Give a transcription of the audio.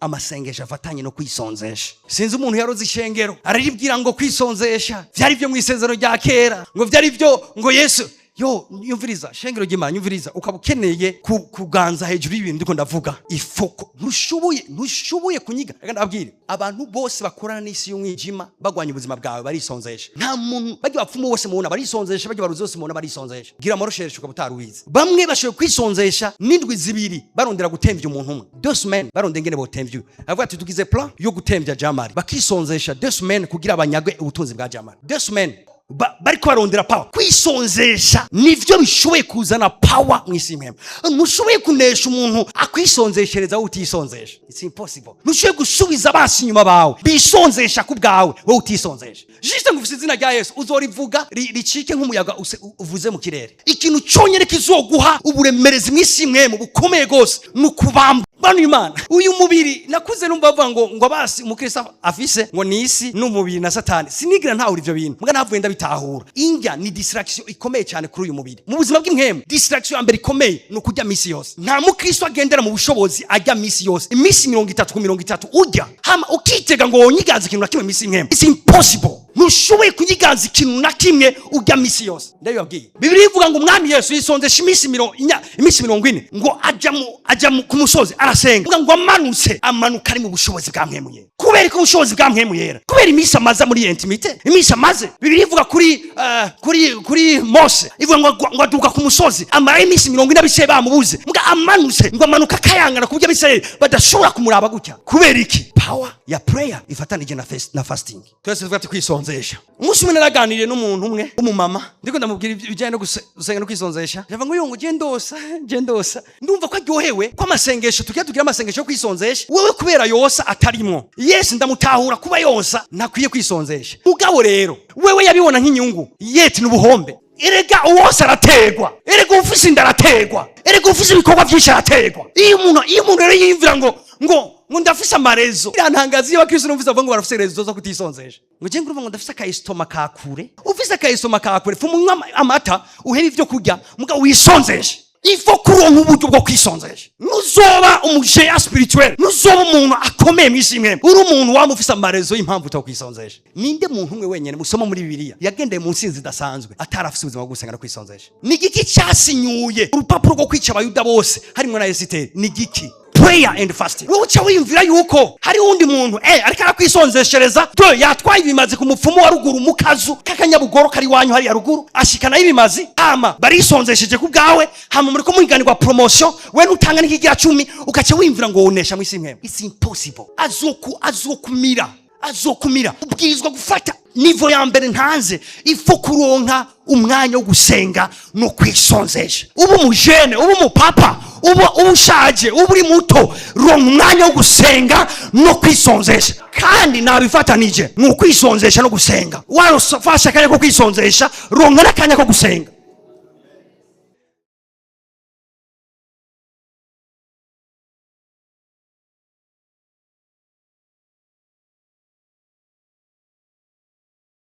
Amasengesho afatanye no kwisonzesha. Sinzi umuntu yaroze ishengero araribwira ngo kwisonzesha vyari byo mu isezerano rya kera, ngo vyari byo ngo Yesu yo. Nyumviriza, shengero ry'Imana, nyumviriza. Ukaba ukeneye kuganza hejuru y'ibintu ndiko ndavuga, ifoko ntushoboye kunyiga. Reka ndababwire, abantu bose bakorana n'isi y'umwijima bagwanya ubuzima bwawe barisonzesha. Nta muntu bajya bapfumu bose mubona barisonzesha, bajya baruzi bose mubona barisonzesha. Gira amoroshereshe ukaba utarubizi. Bamwe bashoboye kwisonzesha n'indwi 2 barondera gutemvya umuntu umwe, 2 semaines, barondera ingene botemvya. Avuga ati: "Tugize plan yo gutemvya Jamari." Bakisonzesha 2 semaines kugira banyagwe ubutunzi bwa Jamari. 2 semaines bariko barondera power. Kwisonzesha nivyo bishoboye kuzana power mu isi mpema. Ntushoboye kunesha umuntu akwisonzeshereza wowe utisonzesha. It's impossible. Ntushoboye gusubiza abasi inyuma bawe bisonzesha ku bwawe wowe utisonzesha. Juste ngo ufise izina rya Yesu, uzorivuga ricike nk'umuyaga uvuze mu kirere. Ikintu cyonyine kizoguha uburemerezi mu isi mwemu bukomeye rwose ni ukubamba bano Imana. Uyu mubiri, nakuze numva bavuga ngo abasi umukristo afise ngo ni isi n'umubiri na Satani. Sinigira ntahura ivyo bintu, mbwa navuye ndabitahura. Indya ni distraction ikomeye cyane kuri uyu mubiri. Mu buzima bw'impwemu, distraction ya mbere ikomeye ni ukurya misi yose. Nta mukristo agendera mu bushobozi ajya misi yose, iminsi 30 ku 30 urya, hama ukitega ngo wonyiganze ikintu na kimwe misi y'impwemu. It's impossible. Ntushoboye kunyiganza ikintu na kimwe urya misi yose. Ndabibabwiye, Bibiliya ivuga ngo Umwami Yesu yisonzesha iminsi 40, ngo aja ku musozi arasenga. Ivuga ngo amanutse, amanuka ari mu bushobozi bwa Mpwemu Yera. Kubera ko ubushobozi bwa Mpwemu Yera, kubera iminsi amaze muri intimité, iminsi amaze. Bibiliya ivuga kuri Mose, ivuga ngo aduka ku musozi, amarayo iminsi 40, abisirayeli bamubuze. Mbwa amanutse, ngo amanuka akayangana ku buryo Abisirayeli badashobora kumuraba gutya. Kubera iki? Power ya prayer ifatanije na fasting. Twese tuvuga ati kwisonzesha. Umunsi umwe naraganiriye n'umuntu umwe w'umumama, ndiko ndamubwira ibijyanye no gusenga no kwisonzesha. Yavuga ngo: "Yo, ngo je ndosa, je ndosa." Ndumva ko aryohewe ko amasengesho tugiye tugira, amasengesho yo kwisonzesha. Wewe kubera yosa atarimwo Yesu, ndamutahura. Kuba yosa ntakwiye kwisonzesha. Mugabo rero wewe yabibona nk'inyungu yeti n'ubuhombe. Erega uwose arategwa, erega ufise inda arategwa, erega ufise ibikorwa byinshi arategwa. Iyo umuntu rero yiyumvira ngo ndafise ama raisons, birantangaza iyo abakristo numvise bavuga ngo barafise raisons zo kutisonzesha, ngo je ngurumva ngo ndafise aka estomac ka kure. Ufise aka estomac ka kure, fuma unywa amata, uhebe ivyo kurya, mugabo wisonzeshe. Ifo kuronka uburyo bwo kwisonzesha. Nuzoba umu géant spirituel, nuzoba umuntu akomeye mw'isi imwe, uri umuntu waba ufise ama raisons y'impamvu utokwisonzesha. Ninde muntu umwe wenyene musoma muri Bibiliya yagendeye mu nsinzi idasanzwe atarafise ubuzima bwo gusenga no kwisonzesha? Ni igiki cyasinyuye urupapuro rwo kwica Abayuda bose harimwo na Esiteri? Ni igiki? Prayer and fasting. Wowe uca wiyumvira yuko hari uwundi muntu ariko arakwisonzeshereza. Do yatwaye ibimazi ku mupfumu wa ruguru mu kazu k'akanyabugoro kari iwanyu hariya ruguru, ashikanayo ibimazi, hama barisonzesheje ku bwawe, hama muriko muhiganirwa promotion, we nutanga n'ikigira cumi, ukaca wiyumvira ngo wonesha mw'isi imwe. It's impossible. Azokumira, azokumira. Ubwirizwa gufata niveau ya mbere ntanze. Ifo kuronka umwanya wo gusenga no kwisonzesha. Uba umujene, uba umupapa, uba ushaje, uba uri muto, ronka umwanya wo gusenga no kwisonzesha. Kandi nabifatanije, ni ukwisonzesha no gusenga. Warafashe akanya ko kwisonzesha, ronka n'akanya ko gusenga.